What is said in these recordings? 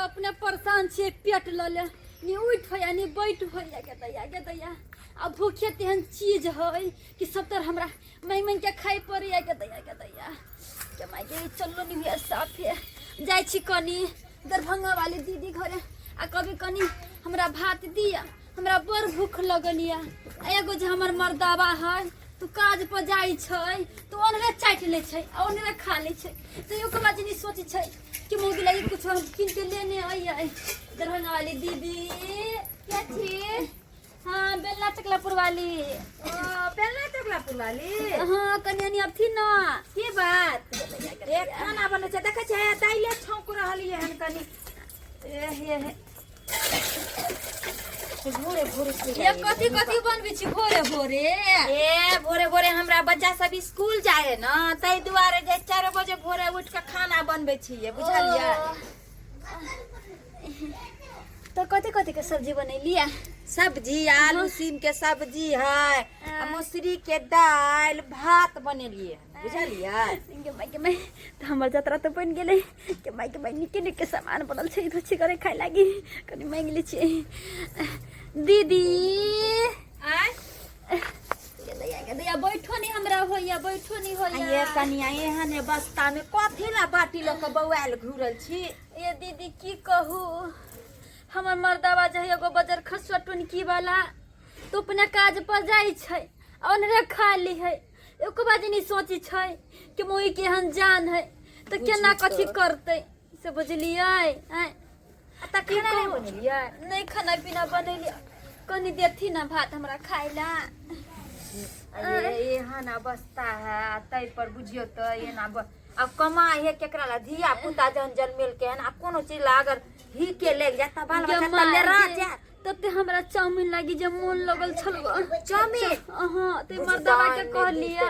अपने परेशान छियै पेट लऽ ले ने उठि होइया ने बैठ होइया गे दैया गे दैया। आ भूखे तेहन चीज है कि सब तर हमरा माँगि माँगि के खाइ पड़ैया गे दैया गे दैया। के माय गे चललो नहीं हुआ साफे। जाइ छी कनी दरभंगा वाली दीदी घरे आ कभी कनी हमरा भात दिया, हमरा बड़ भूख लगल या। आ एगो जे हमर मर्दाबा है तू काज पर जाइ छै तो ओनरे चाटि लै छै आ ओनरे खा लै छै। तो ओकर बाद नहीं सोचै छै कि मौगी लगी कुछ हम कीन के लेने अइयै। दरभंगा वाली दीदी के छी? हाँ, बेलना चकलापुर वाली। ओ, बेलना चकलापुर वाली? हाँ, कनिया अब थी ना। की बात? एक खाना बनै छै, देखै छै दाइले छौंक रहलियै हन कनी। ए हे हे। भोरे भोरे से ये कथी कथी बनबै छी भोरे भोरे? ए भोरे भोरे हमरा बच्चा सब स्कूल जाए है ना, ताहि दुआरे जे 4 बजे भोरे उठ के खाना बनबै छियै, बुझलियै? तो कथी कथी के सब्जी बनैलियै? सब्जी आलू सीम के सब्जी है, आ मसुरी के दालि भात बनेलियै, बुझलियै? गे माय गे माय, तऽ हमर जतरा तऽ बनि गेलै। गे माय गे माय, नीके नीके सामान बनल छै, धोछी करे खाय लागी कनि मांगि लै छियै। दीदी आय गे दैया गे दैया, बैठो नहीं हमरा होइया, बैठो नहीं होइया। ये कनिया एहन बस्ता में कथी ला बाटी लऽ के बौआयल घुरल छी? ये दीदी की कहू, हमर मर्दाबा जे है एगो बजर खसुआ टुनकी वाला, तो अपने काज पर जाइ छै ओनरे खा ली है। एको बार नहीं सोची छै कि मुई केहन जान है तो केना कथी करतै से, बुझलियै? आँय तऽ खाना नहि बनेलियै? नहीं खाना पीना बनेलियै, कनी देथी ना भात हमरा खाय ला। ये एहन अवस्था है तै पर बुझियौ तऽ एना अब कमाइ है केकरा ला? धिया पुता जहन जनमेल के हन, आ कोनो चीज ला अगर ही के लेग जाए तऽ बाल बच्चा तऽ लेरा जाए। तते हमरा चाउमीन लागी जे मोन लगल छल। चाउमीन? हाँ, ते मर्दाबा के कहलियै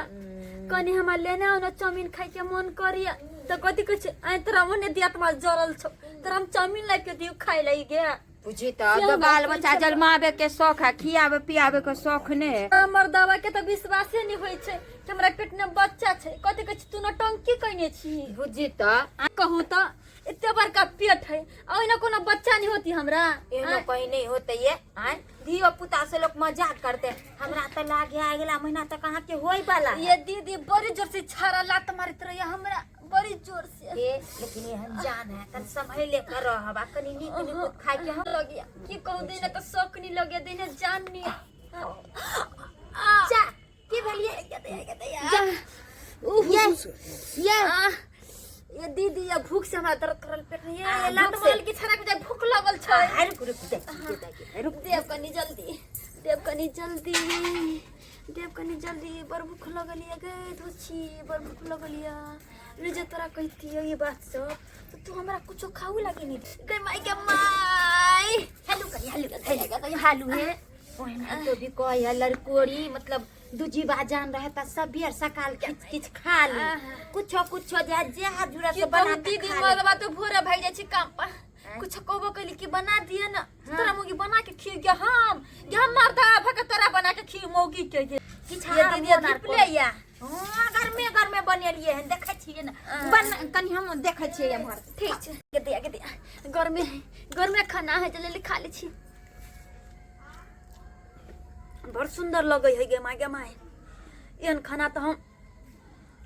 कनी हमरा लेने आओ ना चाउमीन, खाय के मन करिया। तऽ कथी कहै छै, आइ तोरा ओने दियातमा जरल छौ, तोरा हम चाउमीन लाबि के दियौ खाय लागि गे? बुझी तऽ बाल बच्चा जन्माबे के शौक है, खियाबे पियाबे के शौक ने है। मर्दाबा के तऽ विश्वासे नहीं होइ छै कि हमरा पेट में बच्चा छै। कथी कहै छै, तू नौटंकी कयने छी। बुझी तऽ कहू तऽ एते बड़का पेट है आ ओहिना कोनो बच्चा नहीं होती हमरा? एहनो कहीं नहीं होते ये। आय धियो पुता से लोग मजाक करते। हमरा तऽ लागे अगला महीना तक अहाँ के होय वाला। ये दीदी बड़ी जोर से छाड़ा लात मारत रही हमरा, बड़ी जोर से। ए लेकिन एहन जान है कन संभले कर रहब आ कनी नीक नीक खाय के हम लगिया की कहू, देने तऽ शौक नहीं लगे, देने जान नहीं। जा की भेलिए? जा ये ये ये दीदी, ये भूख से हमरा दर्द करल पेट में। ये आ, लात भूख से। मारल की छड़ा के भूख लगल छै। आ, रुक रुक दे, रुक। देव कनी जल्दी, देव कनी जल्दी, देव कनी जल्दी, बड़ भूख लगल ये गे धोछी, बड़ भूख लगल ये। नहीं जे तोरा कहती ये बात सब तो तू हमरा कुछो खाऊ लागी नहीं गे माई के माई। हेलो कनी हेलो हेलो हालू है ओहिना तो भी कहे है लड़कोरी, मतलब दूजी बा जान रहे त सबेर सकाल किच किच खा ली, कुछो कुछो जे जे हाथ जुड़ा की से बना कहू के दीदी, खा ली। मरवा तो भोरे भाग जाइ छै काम पर। कुछ कहबो कैली कि बना दिए ना तोरा मौगी बना के खियो गे, हम गे हम मर्दा भक तोरा बना के खियो मौगी के गे। किछ ये आर दीदी मोन आर धीपले या। हाँ, गर्मे गर्मे बनेलिए हन, देखै छियै ने बन, कनी हम देखै छियै एम्हर। ठीक छै। गे दिया गे दिया, गर्मे गर्मे खाना है, जल्दी खा लै छी। बड़ सुंदर लगै है गे माय गे माय। एहन खाना तऽ हम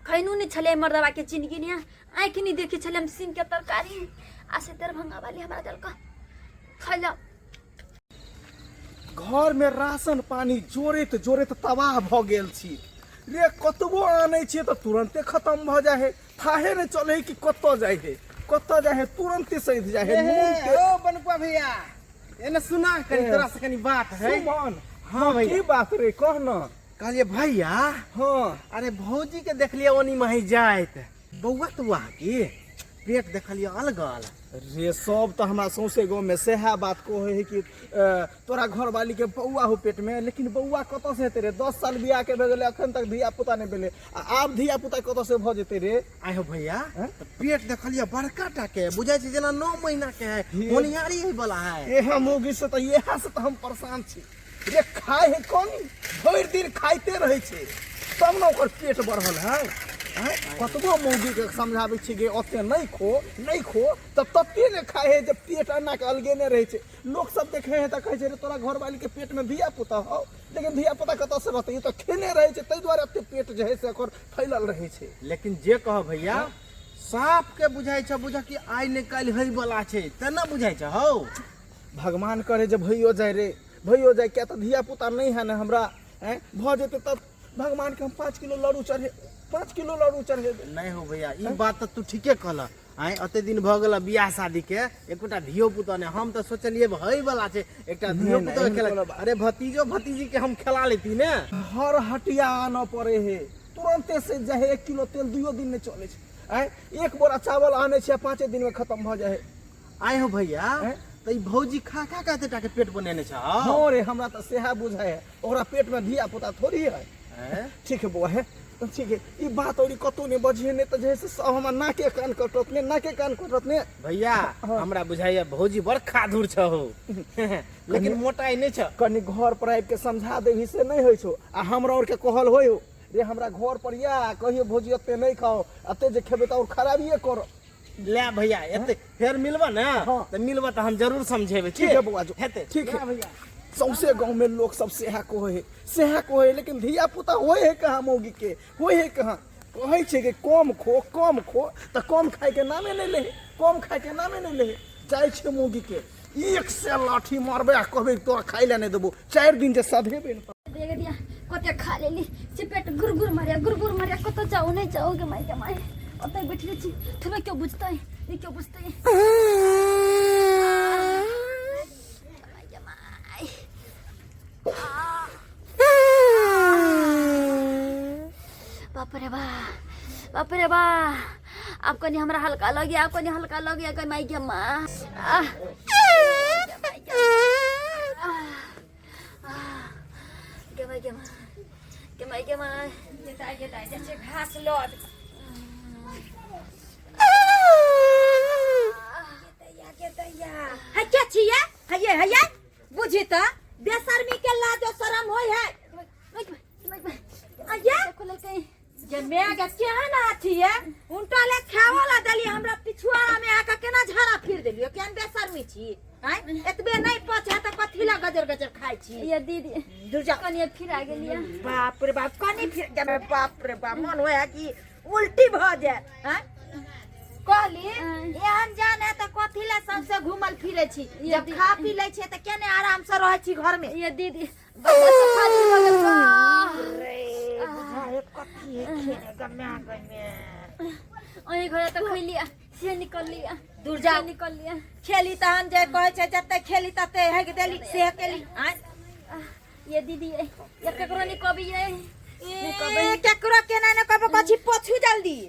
खैनो नहि छलै मर्दबा के जिंदगी ने, आँखि नहि देखै छलै हम सीम के तरकारी। आ से दरभंगा वाली हमरा देलक खैला। घर में राशन पानी जोड़ैत जोड़ैत तबाह भऽ गेल छी रे। कतबो आनै छियै तऽ तुरन्ते खत्म भऽ जाइ है, थाहे नहि चलै है कि कतऽ जाइ है, कतऽ जाइ है, तुरन्ते सधि जाइ है। नून के ओ बनपुआ भैया, एने सुना कनी, तोरा से कनी बात है। सुमन? हाँ भैया। की बात रे, कह न। कहलिए भैया। हाँ। अरे भौजी के देखलिए ओनी मही जाइत, बौआ तुआ की पेट देखलिए अलगल। रे सब तऽ हमरा सौंसे गाँव में सएह बात कहै है कि तोरा घरवाली के बौआ हो पेट में, लेकिन बौआ कतऽ से हेतै रे? 10 साल बियाह के भऽ गेलै, अखन तक धिया पुता नहि भेलै, आ आब धिया पुता कतऽ से भऽ जेतै रे? आइ हो भैया, तऽ पेट देखलिए बड़का टा के, बुझाइ छै जेना 9 महीना के है, हे। होनिहारी है वाला है। एह मौगी से तऽ इएह से तऽ हम परेशान छी रे। खाय है कनी, भरि दिन खाइते रहै छै तब ने ओकर पेट बढ़ल है। आँय? कतबो मौगीके समझाबै छियै गे ओते नहि खो नहि खो, तऽ तते ने खाइ है जे पेट एना के अलगेने रहै छै। लोक सब देखै है तऽ कहै छै रे तोरा घरवाली के पेट में धिया पुता हौ, लेकिन धिया पुता कतऽ से रहतै, ई तऽ खेने रहै छै, ताहि दुआरे एते पेट जे है से एकर फैलल रहै छै। लेकिन जे कह भैया, साफ के बुझाइ छ, बुझ कि आइ ने काल्हि होइ वाला छै, तेना बुझाइ छ हौ। भगवान करे जे भइयो जाय रे, भइयो जाय, किया तऽ धिया पुता नहि है ने हमरा। आँय भऽ जेतै तब भगवान के हम 5 किलो लड्डू चढ़े, 5 किलो लड्डू चढ़ेबै। नहि हो भैया, ई बात तऽ तू ठीके कहलह। आँय ओते दिन भऽ गेल बियाह शादी के, एकोटा धियो पुतो नहि। हम तऽ सोचलियै होइ वाला छै एकटा धियो नहि, पुतो एहन खेला, कोनो बात। अरे भतीजो भतीजी के हम खेला लेती ने। हर हटिया आनऽ पड़े है, तुरंते से जाइ है। 1 किलो तेल 2 दिन नहि चलै छै। आँय 1 बोरा चावल आनै छै, 5 दिन में खत्म भऽ जाइ है। आइ हो भैया, आँय? तऽ ई भौजी खा खा के एतेटा के पेट बनेने छ? हँ रे, हमरा तऽ सएह बुझाइ है, ओकरा पेट में धिया पुता थोड़ी है। आँय? ठीक है बौआ, है ठीक है, ई बात और कतौ नहि बजिहे, नहि तऽ जे है से सब हमरा नाके कान कटत ने, नाके कान कटत ने। भैया हाँ। हमरा बुझाइया भौजी बड़ खाधुर छ हो, लेकिन मोटाइ नहि छ। कनि घर पर आबि के समझा देबही से नहि होइ छौ, आ हमरा और के कहल होइ हो रे, हमरा घर पर या कहियो भौजी एते नहि खाओ, एते जे खेबै तऽ और खराबिए करत। ले भैया, एते फेर मिलबा ने? हाँ। तऽ मिलबा तऽ हम जरूर समझेबै। ठीक है बौआ, जो हेतै। ठीक है ले भैया। सौंसे गाँव में लोग सब सेहा कहै है, सेहा कहै है, लेकिन धिया पुता होइ है कहाँ, मौगी के होइ है कहाँ? कहै छै कि कम खो कम खो, तऽ कम खाय के नामे नहि ले, कम खाय के नामे नहि ले। जाइ छै मौगी के एक से लाठी मारबै आ कहबै तोरा खाय लए नहि देबो, 4 दिन जे सधेबै ने। देख दिया कते खा लेली से पेट गुरगुर मारिया, गुरगुर मारिया, कतऽ जाउ नहि जाउ गे माय गे माय, ओतऽ बैठले छी, थोड़े क्यों बुझतै, ई क्यों बुझतै। माय गे माय, बाप रे बा, बाप रे बा, आब कनि हमरा हल्का लगे, आब कनि हल्का लगे गे माय गे माँ। आह, माय गे गे माय गे माँ, गे माय गे माँ। गेदाइ गेदाइ जाइ छै घास लऽ। गेदैया गेदैया, है के छियै? हैये हैये, बुझी तऽ बेशर्मी के लाजो शरम होय है। आये जे मैं के केहन अथी है, उनटा ले खावो ला देलियै, हमरा पिछुआरा में आके केना झाड़ा फिर देलियै, केहन बेशर्मी छी। आँय एतबे नहि पचे तऽ कथी ला गजर गजर खाइ छी? ये दीदी दूर जा। कनिए फिर आ गेलियै। बाप रे बाप, कनी फिर जाबे, बाप रे बाप, मन होय है कि उल्टी भऽ जाय। आँय कहली आँय। एहन जान है तऽ कथी ला सौंसे घूमल फिरे छी? ये जब दीदी। खा पी लै छियै तऽ केने आराम से रहै छी घर में? ये दीदी बच्चा सफा भऽ गेल बा। रे बुझाए कथी है खेने गम्या गम्या। अहीं घर तऽ खैलियै से निकल लिया, दूर जा। निकल लिया। खेली तहन जे कहै छै जते खेली तते हेग देली से केली। आँय ये दीदी ये केकरो नहीं कभी, ये नहीं कहबै। ए, केकरो केना ने कहबो, कछि पोछू जल्दी,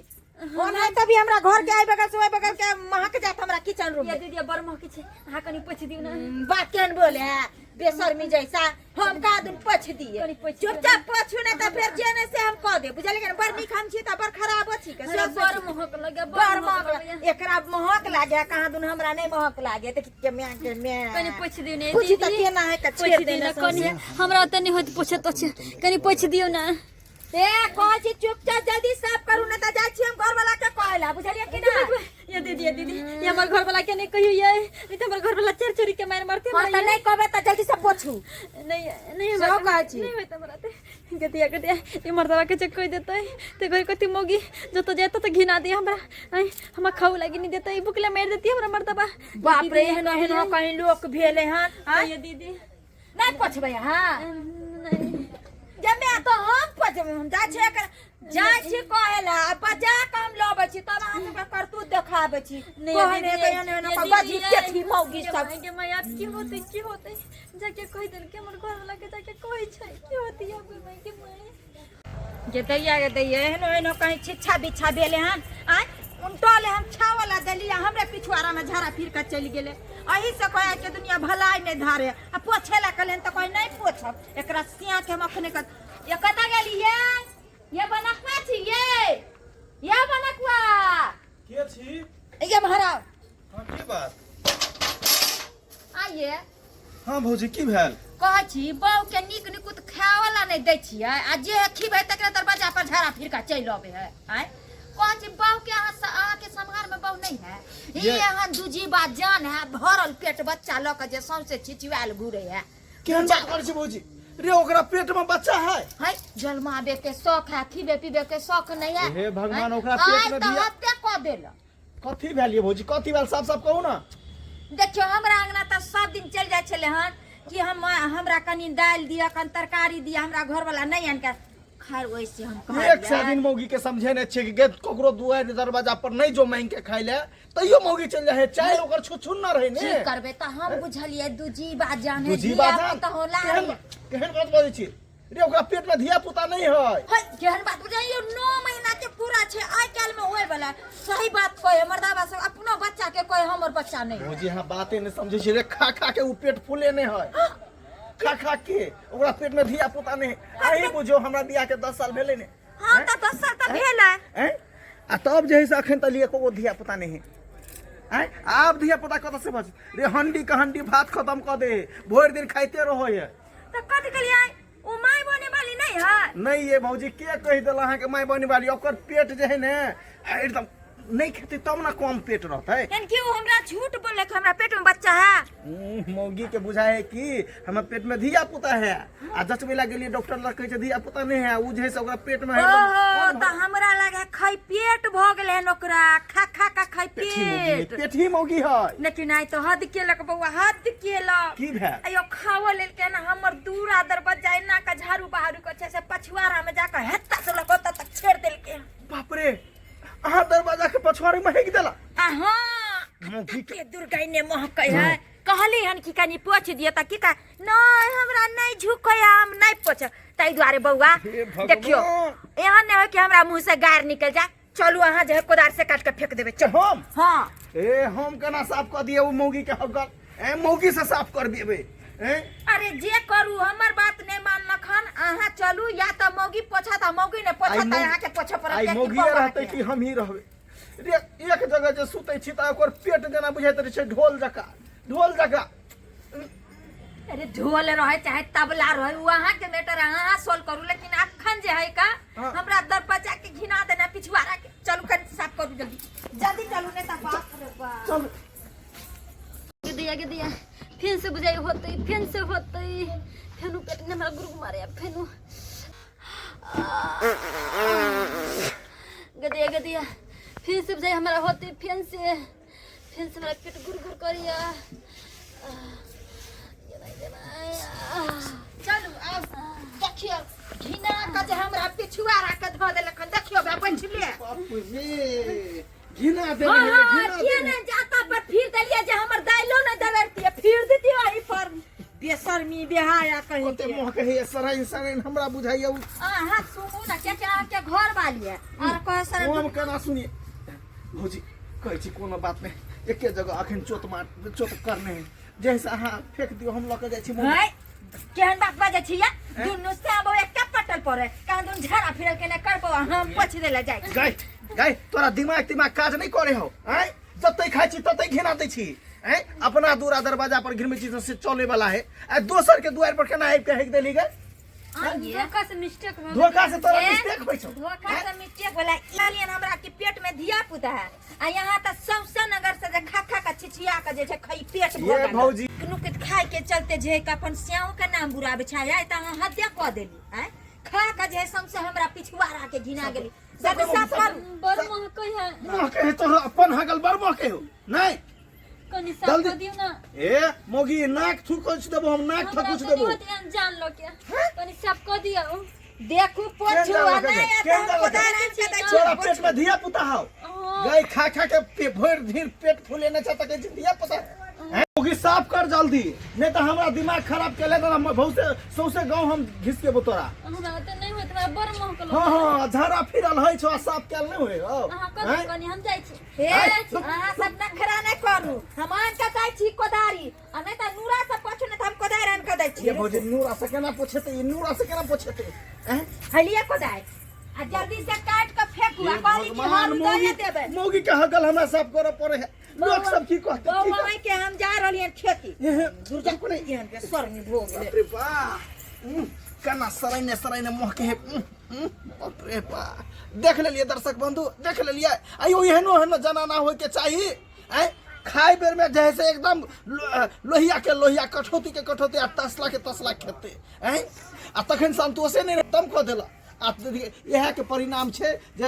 ओना तभी हमरा घर के आई बगल से ओइ बगल के महक जात हमरा किचन रूम ये में। दीदी बड़ महकै छै, अहाँ कनि पोछि दियौ ने। बात केहन बोले है बेशर्मी जैसा, हम का दिन पोछ दिए? कनि पोछि दियौ। चुपचाप पोछू ने तऽ फेर जे ने से हम कह दे, बुझलियै कि ने? बड़ नीक हम छी तऽ बड़ खराबो छी के हमरा सोच बड़ सोच। महक लगे, बड़ महक लगैया। एकरा महक लागे कहाँ दुन, हमरा नहि महक लागे, देख के म्या के म्या। कनि पोछि दियौ ने पूछी तऽ दीदी। केना है के पोछि छेड़ दियौ देने ने कनि, हमरा ओते नहि होइत पोछे तोछे, कनि पोछि दियौ ने। ए कहै छी चुपचाप जल्दी साफ करू ने तऽ जाइ छी हम घर वाला के कहै ला, बुझलियै कि ना? ये दीदी, ये दीदी, ये हमर घर वाला के नहीं कहियो ये, नहीं तो हमर घर वाला चोर चोरी के मार मारते। हाँ तऽ नहि कहबै तऽ जल्दी से पोछू। नहीं नहीं, सेहो हमरा कहै छी। नहीं होइत हमरा ते गतिया गतिया, ई मर्दवा के चेक कहि देतै ते घर कति मौगी जत जाय तत घिना दे हमरा। आई हमरा खाऊ लागी नहीं देतै, भुखले मारि देती हमरा मर्दवा। बाप रे, एहनो एहनो कहीं लोक भेलै हन। आँय? ये दीदी नहि पोछबै अहाँ? नहीं। जमे तऽ हम पोछबै, हम जाइ छी एकर जाइ छी कहै ला, आ बजा कऽ हम लबै छी तब अहाँ सबके करतूत देखाबै छी। नहीं कहने दीदी, के एहन एहन ये के दीदी, बजी ये- पेठी मौगी ये सब। माय के माय, आब की होतै, की होतै? जाके कहि देलकै हमर घर वाला के, जाके कहै छै की होतै आब माय के माय। जे दैया गे दैया, एहनो एहनो कहीं छिच्छा बिच्छा भेलै हन। आँय उनटले हम छावला देली आ हमरे पिछुआरा में झाड़ा फिर के चलि गेलै। एही से कहै के दुनिया भलाई नहि धारे। आ पोछे ला कहलियनि तऽ कहै नहि पोछब, एकरा सिया के हम अखने कर। ये कतऽ गेली ये? ये बनकुआ छी ये, ये बनकुआ। के छी? ये महाराज। हाँ, की बात? आइए। हाँ भौजी, की भेल? कहै छी बहू के नीक निकुत खावला नहि दै छियै, आ जे खिबै तकरे दरवाजा पर झाड़ा फिर के चलि अबै है। आँय कहै छी बहु के अहाँ अहाँ के सम्हार में बहु नहीं है। ई ये- एहन दूजीबा जान है, भरल पेट बच्चा लऽ के जे सौंसे छिछुआयल घुरे है। केहन बात करै छी भौजी रे, ओकरा पेट में बच्चा है। है जलमाबे के शौक है, खीबे पीबे के शौक नहीं है। हे भगवान, हैं? ओकरा पेट आइ में तऽ धिया- हत्या कऽ देलक। कथी भेल ये भौजी, कथी भेल, साफ साफ कहू ना। देखियौ हमरा अंगना तऽ सब दिन चलि जाइ छलै हन कि हम हमरा कनि दालि दिअ, कनि तरकारी दिअ, हमरा घरवला नहि आनि कऽ खैर ओइसे हम एक सौ कहलियै। दिन मौगी के समझेने छियै कि गे ककरो दुआरि दरवाजा पर नहीं जो मांग के खाइ ले, तैयो मौगी चलि जाइ है, चाहे ओकर छुछुन न रहै ने। की करबै तऽ हम बुझलियै दूजीबा जान है, दूजीबा धिया जान पुता होला। केहन केहन बात बजै छी रे, ओकरा पेट में धिया पुता नहीं है। है केहन बात बुझाइयो, 9 महीना के पूरा छै, आइ काल्हि में होय वाला सही बात कहे मर्दाबा सब अपनो बच्चा के कहे हमर बच्चा नहीं है। भौजी अहाँ बाते नहीं समझै छी रे, खा खा के उ पेट फूले नहीं है, खा खा के ओकरा पेट में धिया पुता नहीं है। अहीं बुझो हमरा बियाह के 10 साल भेलै ने। हाँ तऽ 10 साल तऽ भेल है। हैं? आ तब जे है से अखन तक लिए एको धिया पुता नहीं है। हैं? आब धिया पुता कतऽ से बच रे, हंडी के हंडी भात खत्म कऽ दे, भरि दिन खाइते रहो है। तऽ कथी कहलियै ओ my बने वाली नहीं है? नहीं ये भौजी, के कहि देल अहाँके माय बने वाली, ओकर पेट जे है ने एकदम नहीं खेतै तब ना कम पेट रहतै। यानी कि ओ हमरा झूठ बोललक हमरा पेट में बच्चा है। मौगी के बुझाए है कि हमरा पेट में धिया पुता है, आ जचबे ला गेलिए डॉक्टर लग कहै छै धिया पुता नहीं है, उ जे है से ओकरा पेट में है एकदम ओहो कम तऽ हमरा लगे खै पेट भऽ गेलै हन ओकरा, खा खा का खै पेठी मौगी है, पेट। पेठी मौगी है। लेकिन आइ तऽ हद केलक बौआ, हद केलक। की भेल? अयो खावो लेलकै हन हमर दूरा दरवज्जा एना के झाड़ू बहारू के छै से पछुआरा में जाके हेत्ता से लऽ कऽ ओतऽ तक छेड़ देलकै हन। बाप रे, अहाँ दरवाजा के पछुआरी में हेक देला? आ हाँ, मौगी के के दुर्गाई ने महकै है। कहली हन कि कनि पोछ दिअ तऽ की कह नहीं हमरा नहीं झुकै है, हम नहीं पोछ। ताहि दुआरे बौआ हे भगवान। देखियौ एहन नहि हो कि हमरा मुँह से गार निकल जाए। चलू अहाँ जे है कोदार से काट के फेंक देबै। चलू। हम? हाँ। ए हम केना साफ कऽ दिअ ओ मौगी के हगल? ए मौगी से साफ करबेबै? ए अरे जे करू हमर बात नहि मानलक हन, अहाँ चलू या तऽ मौगी पोछा तऽ मौगी नहि पोछा आइ तऽ मौगी- अहाँके पोछऽ पड़त। आइ किएकि मौगिए बौआ रहतै के। कि हम ही रहबै रे? एक जगह जे सुतै छी तऽ ओकर पेट जेना बुझाइत रहै छै ढोल जकाँ, ढोल जकाँ। अरे ढोल रहे चाहे तबला रहे वो अहाँ के मैटर अहाँ सोल्व करू, लेकिन अखन जे है का हाँ। हमरा दरवाजा के घिना देना पिछुआरा के। चलू कनि साफ करू जल्दी जल्दी चलू, नहीं तऽ बाप रे बाप। चल। गे दिया गे दिया, फिर से बुझाई होतै, फिर से होतै, फेनु पेट ने हमरा गुरु मारे फेनु। गदिया गदिया फिर से बुझाई हमरा होतै, फिर से हमरा पेट गुर गुर करिया। चलू आब देखियौ घिना के जे हमरा पिछुआरा के धऽ देलक हन। देखियौ बे बैठले। बाप रे, घिना देने हाँ, है, हाँ, घिना किया देने। नहीं जाता पर फिर देलिए जे हमर दाइलो नहीं दबरतिए, फिर देतिए वही पर बेशर्मी बेहाया कहीं ओते के। मोह के है सराइन सराइन हमरा बुझाइया उ। अहाँ सुनू ना, क्या क्या अहाँके घर वाली है और कहे सर। हम केना सुनिए भौजी? कहै छी कोनो बात नहीं, एके जगह अखन चोट मार चोट करने है, जैसे अहाँ फेंक दियौ हम लऽ के जाइ छी मौगी। है केहन बात बाजै छी या? दुनू से बौ एकटा पटल पड़े कान दुनू झाड़ा फिरल के नहि करबो, हम पोछ देले जाइ छी। गाय गाय, तोरा दिमाग तिमाग काज नहीं करे हो? आँय, जतै खाइ छी ततै घिना दै छी। आँय, अपना दूरा दरवाजा पर घिनबै छी तऽ से चले वाला है, आ दोसर के दुआरि पर केना आबि के हेक देली गे? धोखा से मिस्टेक भऽ गेल। धोखा से तोरा ए? मिस्टेक होइ छौ? धोखा से मिस्टेक होला? कहलियन हमरा कि पेट में धिया पुता है, आ यहाँ तऽ सौंसे नगर से जे खा खा के छिछिया के जे छै खई पेट भऽ ये गेल। भौजी। कोनो के खाय के चलते जे है कि अपन स्याओ के नाम बुराबै छै, आइ तऽ अहाँ हदे कऽ देली। आँय, खा के जे है सौंसे हमरा पिछुआरा के घिना गेली। जल्दी साफ करू। बड़ महकै है। मोह के है तोरा अपन हगल बड़ मोह के हो नहीं? कनि साफ जल्दी। कऽ दियौ ना। ए मोगी, नाक थुकुच देबो हम, नाक हमरा थकुच तऽ देबो। नहि होतै जान लऽ के, कनि साफ कऽ दियौ। देखू पोछू केहन आ जान नहि लगे? आ तऽ केहन हम जान लगे? कोदारि आनि के दै छी। तोरा पेट में धिया पुता हौ? हाँ। गाय खा खा के भरि दिन पेट फूलेने छ तऽ कहै छी धिया पुता। हैं? मोगी साफ कर जल्दी, नहीं तऽ हमरा दिमाग खराब केले तऽ हम बहुते सौंसे गाँव हम घिस के तोरा। हमरा तऽ नहि होइत, हमरा बड़ महकल। हाँ हाँ, झाड़ा फिरल होइ छौ आ साफ कैल नहि होइ हौ? अहाँ कऽ हैं? दियौ कनि, हम जाइ छी। हे आइ, अहाँ सब नखरा नहि करू, हम आनि के दै छी कोदारी, आ नहि तऽ नूरा से पोछू, नहि तऽ हम कोदारि आनि के दै छी। ये भौजी, नूरा से केना पोछेतै? ई नूरा से केना पोछेतै? हैं? हलिए कोदारि आ जल्दी से काटि के फेंकू। आ हे कहली कि भगवान, हम मौगी दए देबै। मौगी के हगल हमरा साफ करऽ पड़े है, लोक सब की कहतै, की बौआ कहतै? के हम जा रहलियन खेती। एहे, दुर्गा को नहीं एहन के स्वर्ग भोग बाप रे बाप, केना सराइने सराइने मोह के है। बाप रे बा देख लेलियै दर्शक बंधु देख लेलियै। आइयो एहनो एहनो जनाना होइके चाही। आँय खाय बेर में जे है से एकदम लोहिया के लोहिया, कठौती के कठौती आ तसला के तसला खेतै। आँय आ तखन संतोषे नहि एकदम कऽ देलक। आ इएह के परिणाम छै जे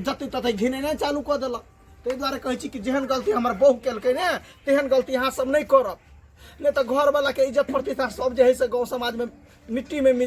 जतै ततै घिनेनाइ चालू कऽ देलक। ताहि दुआरे कहै छी कि जेहन गलती हमर बहू केलकै ने तेहन गलती अहाँ सब नहि करब, नहि तऽ घरवाला के इज्जत प्रतिष्ठा सब जे है से गाँव समाज में मिट्टी में मिल।